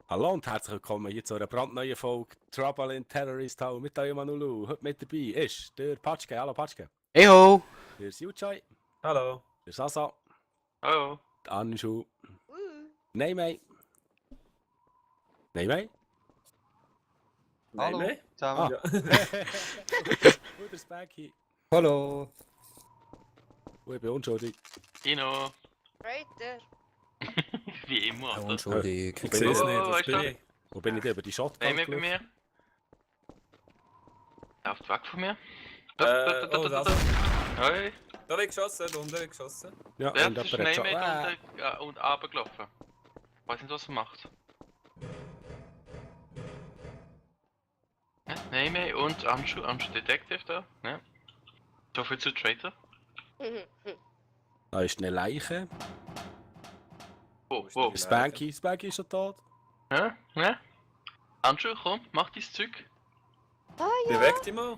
Hallo und herzlich willkommen hier zu einer brandneuen Folge Trouble in Terrorist Town mit eurem Manulu. Heute mit dabei ist der Patschke. Hallo Patschke. Eho! Der Siuchai. Hallo. Der Sasa. Hallo. Der Anschu. Neymay. Neymay? Hallo. Zusammen. Ah. Ja. Und der Spanky. Hallo. Und ich bin unschuldig. Dino. Reiter. Wie immer. Ja, oder? unschuldig. Ich sehe es nicht, Oh, was weißt bin du? ich? Wo bin ich denn? Über die Shotgun Nein, bei mir. Lauft weg von mir. Oh, das. Hey, Da wird geschossen, da unten wird geschossen. Ja, der und ist jemand hat schon... Neymar und runtergelaufen. Weiß nicht, was er macht. Ja, Neymar und Anschu Detective da. Ja. So viel zu Traitor. Da ist eine Leiche. Wo? Der Spanky. Spanky ist schon tot. Ja? Ja? Anschu, komm, mach dein Zeug. Ah Beweg dich mal.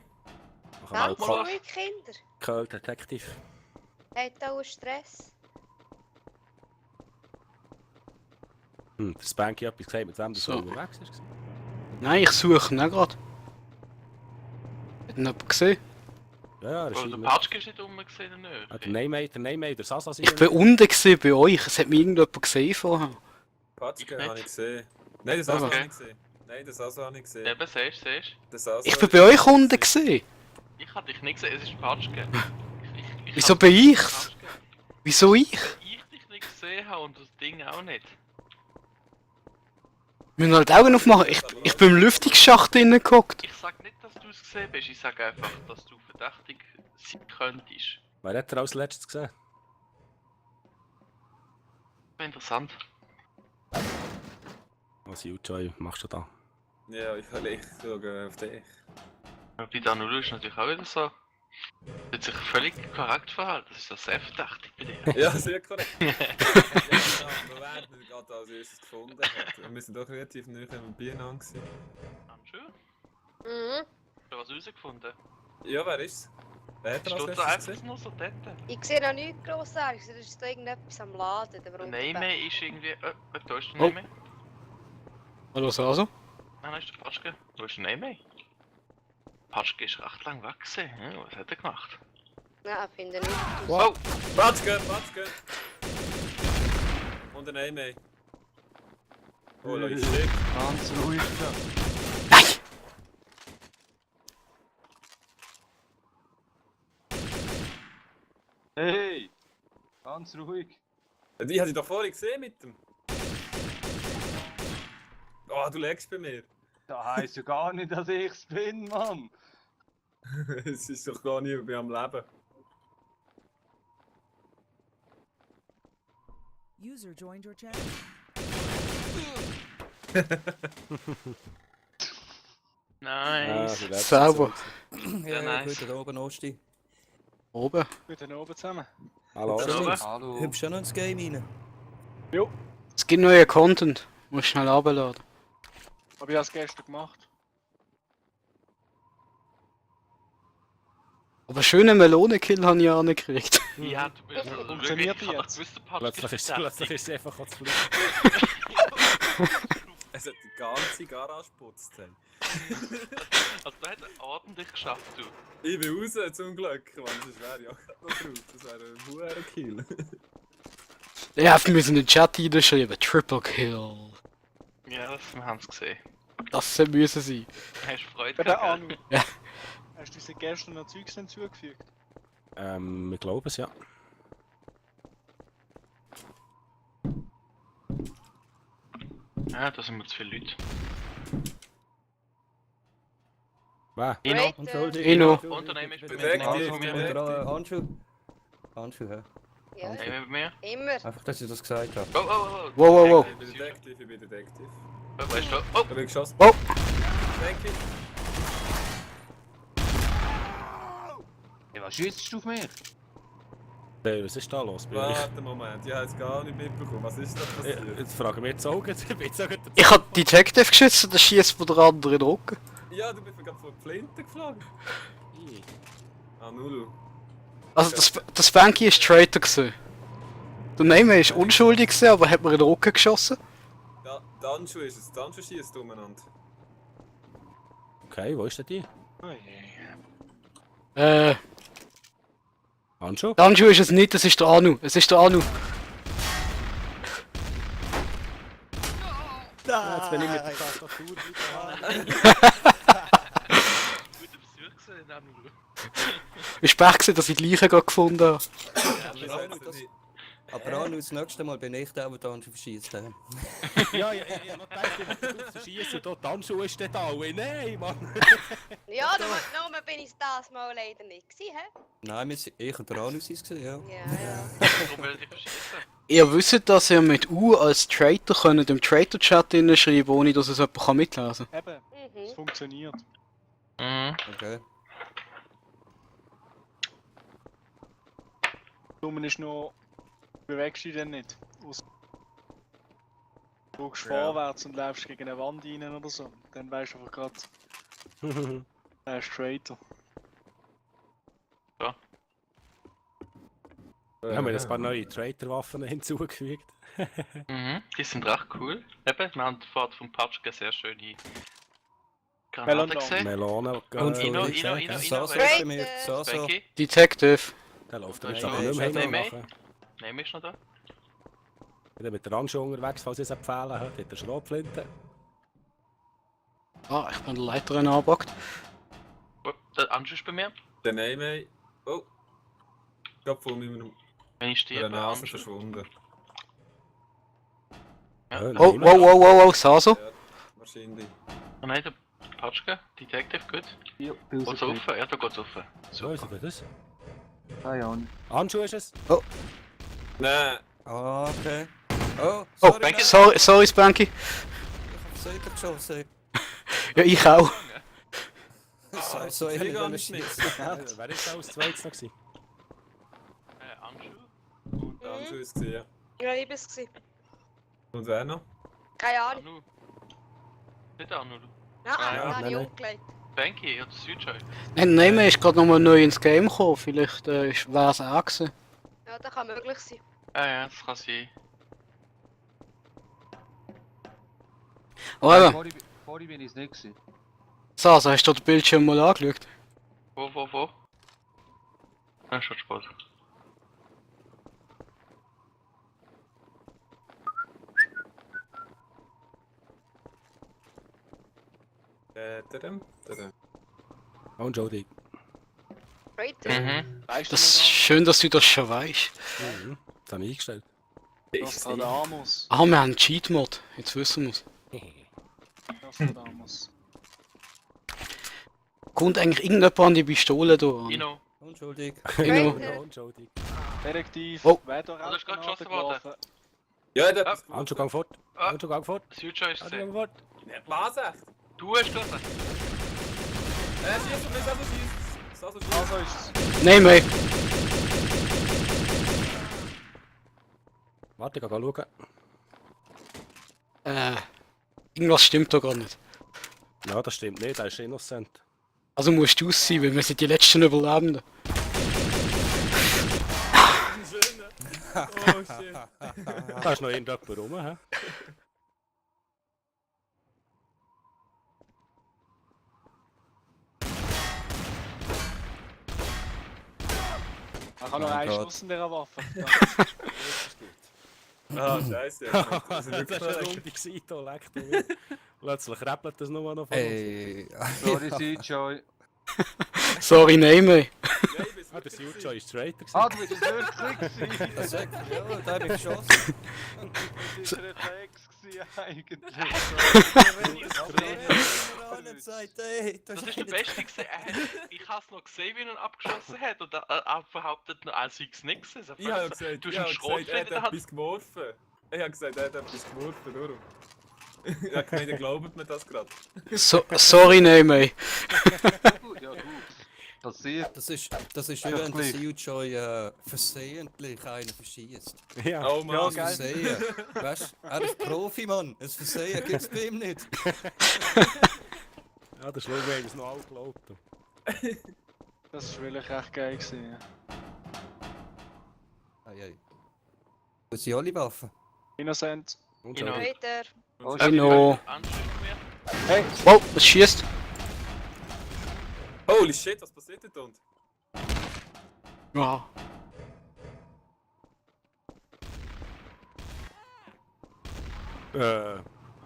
Machen Ganz wir auch ruhig, Kinder. Curl Detective. Habt auch Stress? Der Spanky hat etwas gesagt, mit wem du so So. unterwegs ist. Nein, ich suche ihn auch gerade. Hat ihn jemand gesehen? Ja, ja, er ist Oh, der immer... Patschke ist nicht rumgesehen, oder Der nicht? Neymay, der Sasa sind Ich bin unten gewesen bei euch. Es hat mich irgendjemand gesehen vorher. Patschke Ich nicht. habe ich gesehen. Nein, das Aso Okay. habe ich gesehen. Nein, das Aso habe ich gesehen. Eben, siehst du? Das Aso Ich habe bin bei euch unten gewesen. Ich hab dich nicht gesehen, es ist Patschke. Wieso hab bin dich ich's? Patschke. Wieso ich? Ich dich nicht gesehen habe und das Ding auch nicht. Wir müssen halt die Augen aufmachen. Ich bin im Lüftungsschacht drinnen gehockt. Ich sag nicht, dass du es gesehen bist, ich sag einfach, dass du verdächtig sein könntest. Wer hat er als letztes gesehen? Interessant. Was Siuchai machst du da? Ja, ich schaue auf dich. Und bei Danulu ist natürlich auch wieder so. Wird sich völlig korrekt verhalten, das ist ja sehr verdächtig bei dir. Ja, sehr korrekt. Ja, wir werden gerade als erstes gefunden. Wir sind doch relativ nah am Bienenang gewesen. Anschu, Mhm. hast du was rausgefunden? Ja, wer ist's? Wer hat er als Steht da letztes einfach gesehen? nur so dort? Ich sehe noch nichts Grossartiges. Da ist da irgendetwas am Laden. Da Der Neymar ist irgendwie... da ist der Oh. Neymar. Hallo Sasa? Nein, da ist der Patschke. Wo ist der Neymar? Patschke ist recht lang weg gewesen. Ja, was hat er gemacht? Nein, finde ich nicht. Oh! Patschke, Patschke! Und ein Neymar. Oh, Leute, shit. Ganz ruhig. Nein! Hey! Ganz ruhig. Die hatte ich doch vorhin gesehen mit dem. Oh, du legst bei mir. Das heisst ja gar nicht, dass ich's bin, Mann. Es ist doch gar nicht mehr am Leben. User joined your channel. Nice! vielleicht ist Sauber. es so. Ja, nice. Guten Abend, Osti. Oben. Guten Abend zusammen. Hallo. Hallo. Hallo. Hallo. Hübsch schon noch ins Game rein. Es gibt neuen Content. Muss schnell runterladen. Hab ich das gestern gemacht. Aber schönen Melonenkill habe ich auch nicht gekriegt. Ja, du bist also Funktioniert wirklich, ich hab jetzt? doch gewusst, der Patschke Plötzlich ist es einfach als Flug. Es hat die ganze Garage geputzt. Hey. Also da hat er ordentlich geschafft, du. Ich bin raus, zum Glück. Mann, das wäre ja gerade noch drauf. Das wäre ein hoher Kill. Ja, wir müssen in den Chat hineinschreiben. Triple Kill. Ja, wir haben es gesehen. Das müssen sie. Hast du Freude Bei der gehabt, Anu. gell? Ja. Hast du diese gestern noch Zeugs hinzugefügt? Ich glaube es, ja. Ja, da sind wir zu viele Leute. Wer? Ino, Reiter. Eno. Unternehmen ist bei mir. Bedeckt, Genauso bedeckt. wie mir. Handschuhe. Handschuhe, ja. Ja, Nehmen wir mehr. immer. Einfach, dass ich das gesagt habe. Oh, oh, oh. Wow, wow, wow. Ich bin Detektiv, ich bin Detektiv. Oh, weißt du? Oh, Da wird geschossen. Oh. Danke. Ja, was schießt du auf mich? Hey, was ist da los bei euch? Warte, Moment, ich habe es gar nicht mitbekommen. Was ist da passiert? Jetzt fragen wir jetzt Augen. Ich bin jetzt auch gerade Ich hab Detective geschützt und der schießt von der anderen in den Rücken. Ja, du bist mir gerade von der Flinte geflogen. Ah, Nulu. Also das Spanky ist Traitor gewesen. Der Neymar ist unschuldig gewesen, aber hat mir in den Rücken geschossen. Da, der Anschu ist es. Der Anschu schießt umeinander. Okay, wo ist denn die? Oh je. Handschuh? Der Anschu ist es nicht, es ist der Anu. Es ist der Anu. Jetzt bin ich mit der Tastatur wieder. Guter Besuch gesehen, Anulu. Ich bin gesehen, dass ich die Leiche gerade gefunden habe. Aber auch das nächste Mal bin ich der dann schon verschießt. Ja, noch gedacht, ich wollte schießen, da die Handschuhe ist dann da. Ui, nein, Mann. Ja, nur bin ich das mal leider nicht gewesen, hä? Nein, ich und der Anus sind es gesehen, ja. Ja. Warum will ich verschießen? Ihr wisst, dass ihr mit U als Traitor könnt im Traitor-Chat schreiben, ohne dass es jemand mitlesen kann. Eben, es funktioniert. Mhm. Okay. Dummen ist noch, bewegst du dich denn nicht. Du gehst Ja. vorwärts und läufst gegen eine Wand rein oder so. Dann weißt du einfach gerade, er ist Traitor. Wir haben ein paar neue Traitor-Waffen hinzugefügt. Mhm. Die sind recht cool. Eben, wir haben vorhin vom Patschke sehr schöne Melon Granaten gesehen. Melone. Und Ino, so, Ino, so, Ino, so, Great, bei mir, so. Becky, Detective. Der läuft Da damit ist aber noch nicht mehr eins, hin. nein, machen. nehmen wir noch da? Ich bin mit der Handschuhe unterwegs, falls ich es empfehlen habe. Hat der Schrotflinte. Ah, ich bin der Leiterin angepackt. Oh, der Anschluss ist bei mir. Der Name. Oh. Ich glaube, vor meiner Wenn ich stehe, Nase verschwunden. Ja. Oh, wow, Saso. Ja, wahrscheinlich. Oh nein, der Patschke, Detective, gut. Geht's offen? Ja, da geht's offen. So ist es das. Handschuhe. Handschuhe ist es. Nein. Ah, okay. Oh, Oh, sorry, sorry Spanky. Ich hab's sicher geschossen. Ja, ich auch. So, ich Flieger will nicht. schießen. Wer ist da als zweites noch gewesen? Anschluss? Der Anschu ist es, ja. Ja, ich bin's gewesen. Und wer noch? Keine Ahnung. Anu. Nicht Anu. Nein, Ja, den habe ich nein. umgelegt. Banky oder Südschei. Nein, man ist gerade nochmal neu ins Game gekommen. Vielleicht wäre es auch gewesen. Ja, das kann möglich sein. Ah ja, das kann sein. Oh, eben. Vorhin bin ich es nicht gewesen. Saso, hast du den Bildschirm mal angeschaut? Wo? Ah, schon Spaß. Tadam. Oh, Entschuldigung. Traitor. Mhm. Weißt du Das ist noch schön, dass du das schon weißt. Das habe ich eingestellt. Nostradamus. Ah, wir haben einen Cheat-Mod. Jetzt wissen wir es. Nostradamus. Kommt eigentlich irgendjemand an die Pistole da an? Ino. Entschuldig. Genau. Oh, Entschuldigung. Detektiv, Oh. wer da Oh, das ist gerade Rauchgranaten geschossen worden. geworfen? Ja, der hat Handschuh, gang fort. Ah. Handschuh, gang fort. Südschei ist Handschuh, es. gang fort. Was echt? Du hast das. Schießt und nicht Sasso schießt. Sasso schießt. Also ist es. Nein, mei. Warte, ich kann schauen. Irgendwas stimmt da gar nicht. Ja, das stimmt nicht, der ist innocent. Also musst du es sein, weil wir sind die letzten Überlebenden. Oh shit. Da ist noch irgendjemand rum, hä? Ich habe noch Mein einen Gott. Schuss in dieser Waffe. Ah, scheiße. Das ist eine Runde gewesen, da leckt mir. Plötzlich rappelt das nur noch von uns. Ey, sorry, Südjoy. Sorry, nein, mei. Ah, der Sujo ist Traitor gewesen. Ah, du bist wirklich gewesen. Das sagt, ja, da hab ich geschossen. Das war ein Ex eigentlich. Das ist der Beste gewesen. Ich habe es noch gesehen, wie er ihn abgeschossen hat. Und er behauptet noch, er sei es nicht gewesen. Ich habe gesagt, du hast ich einen habe gesagt, er Schrotflinte hat in der Hand. etwas geworfen. Ich habe gesagt, er hat etwas geworfen, darum. Ich habe gemeint, ihr glaubt mir das gerade. Sorry, nein, mei. Ja, gut. Passiert. Das ist wie wenn der Südjoy versehentlich einen verschießt. Ja. Oh Mann, Ja, Das geil. Versehen. Weißt du, er ist Profi, Mann. Das Versehen gibt's bei ihm nicht. Ja, der Schluss haben es noch alle geglaubt. Das war wirklich echt geil gewesen. Ja. Wo sind alle Waffen? Innocent. Und Genau. so. Traitor. Genau. Anschluss mir. Wow, das schießt. Holy shit, was passiert denn dort? Ja.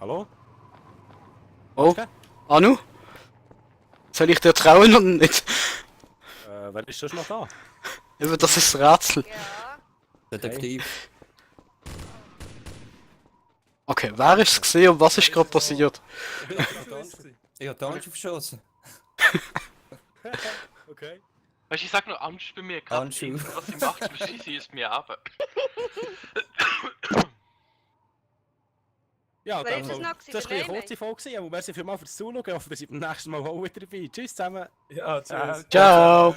Hallo? Oh, Okay. Anu? Soll ich dir trauen oder nicht? Wer ist sonst noch da? Eben, das ist das Rätsel. Ja. Detektiv. Okay, wer ist es gesehen und was ist gerade passiert? Ich hab Tanz verschossen. Okay. Weißt du, ich sag nur Angst bei mir, gerade Handschuhe. was sie macht, sie ist mir ab. Ja, Wer dann ist das Fall. noch Das gewesen, war ein der eine kurze Folge, aber merci vielmals fürs Zuschauen. Ich hoffe, ihr seid beim nächsten Mal auch wieder dabei. Tschüss zusammen. Ja, tschüss. Ciao!